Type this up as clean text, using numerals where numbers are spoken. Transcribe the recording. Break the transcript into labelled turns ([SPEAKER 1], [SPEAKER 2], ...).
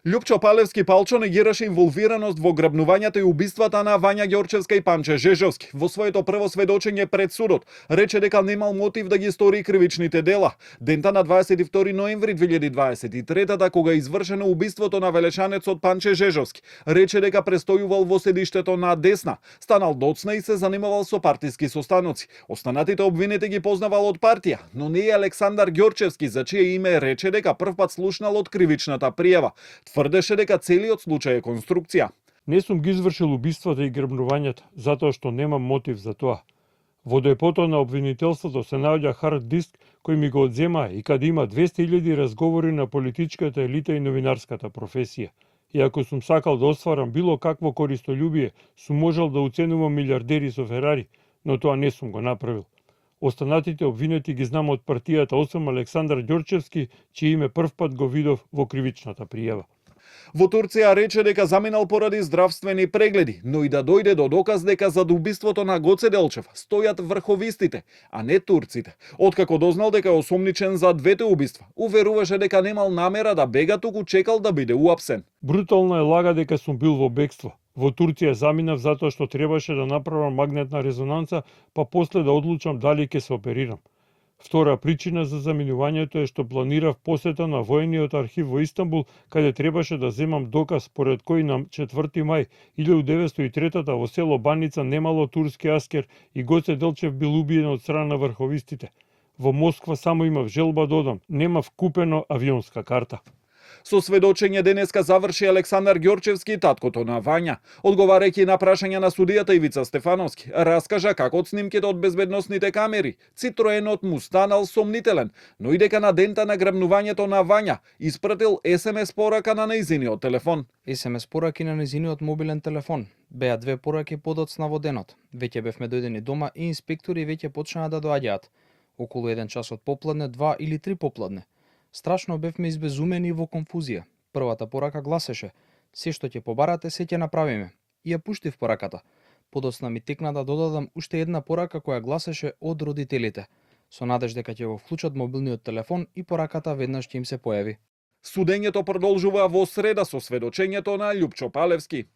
[SPEAKER 1] Љупчо Палевски Палчо негираше инволвираност во грабнувањата и убиствата на Вања Ѓорчевска и Панче Жежовски. Во своето прво сведочење пред судот рече дека немал мотив да ги стори кривичните дела. Дента на 22 ноември 2023, кога извршено убиството на велешанецот Панче Жежовски, рече дека престојувал во седиштето на Десна, станал доцна и се занимавал со партиски состаноци. Останатите обвинети ги познавал од партија, но не и Александар Ѓорчевски, за чие име рече дека првпат слушнал од кривичната пријава. Тврдеше дека целиот случај е конструкција.
[SPEAKER 2] Не сум ги извршил убиствата и грабнувањата, затоа што немам мотив за тоа. Во депото на обвинителството се наоѓа хард диск кој ми го одзема и каде има 200.000 разговори на политичката елита и новинарската професија. И ако сум сакал да остварам било какво користолюбие, сум можел да уценувам милиардери со Ферари, но тоа не сум го направил. Останатите обвинети ги знам од партијата, освен Александар Ѓорчевски, чие име првпат го видов во кривичната пријава.
[SPEAKER 1] Во Турција рече дека заминал поради здравствени прегледи, но и да дојде до доказ дека за убиството на Гоце Делчев стојат врховистите, а не турците. Откако дознал дека е осомничен за двете убиства, уверуваше дека немал намера да бега, туку чекал да биде уапсен.
[SPEAKER 2] Брутално е лага дека сум бил во бегство. Во Турција заминав затоа што требаше да направам магнетна резонанца, па после да одлучам дали ќе се оперирам. Втора причина за заминувањето е што планирав посета на воениот архив во Истанбул, каде требаше да земам доказ според кој на 4 мај 1903 во село Баница немало турски аскер и Гоце Делчев бил убиен од страна на врховистите. Во Москва само имав желба да одам, немав купено авионска карта.
[SPEAKER 1] Со сведочење денеска заврши Александар Ѓорчевски, таткото на Вања. Одговарајќи на прашања на судијата Ивица Стефановски, раскажа како од снимките од безбедносните камери Цитроенот му станал сомнителен, но и дека на дента на грабнувањето на Вања испратил SMS порака на нејзиниот телефон.
[SPEAKER 3] SMS пораки на нејзиниот мобилен телефон. Беа две пораки подоцна во денот. Веќе бевме дојдени дома и инспектори веќе почнаа да доаѓаат. Околу 1 час од попладне, 2 или 3 попладне. Страшно бевме избезумени во конфузија. Првата порака гласеше: се што ќе побарате, се ќе направиме. И ја пуштив пораката. Подоцна ми текна да додадам уште една порака која гласеше од родителите, со надеж дека ќе го вклучат мобилниот телефон и пораката веднаш ќе им се појави.
[SPEAKER 1] Судењето продолжува во среда со сведочењето на Љупчо Палевски.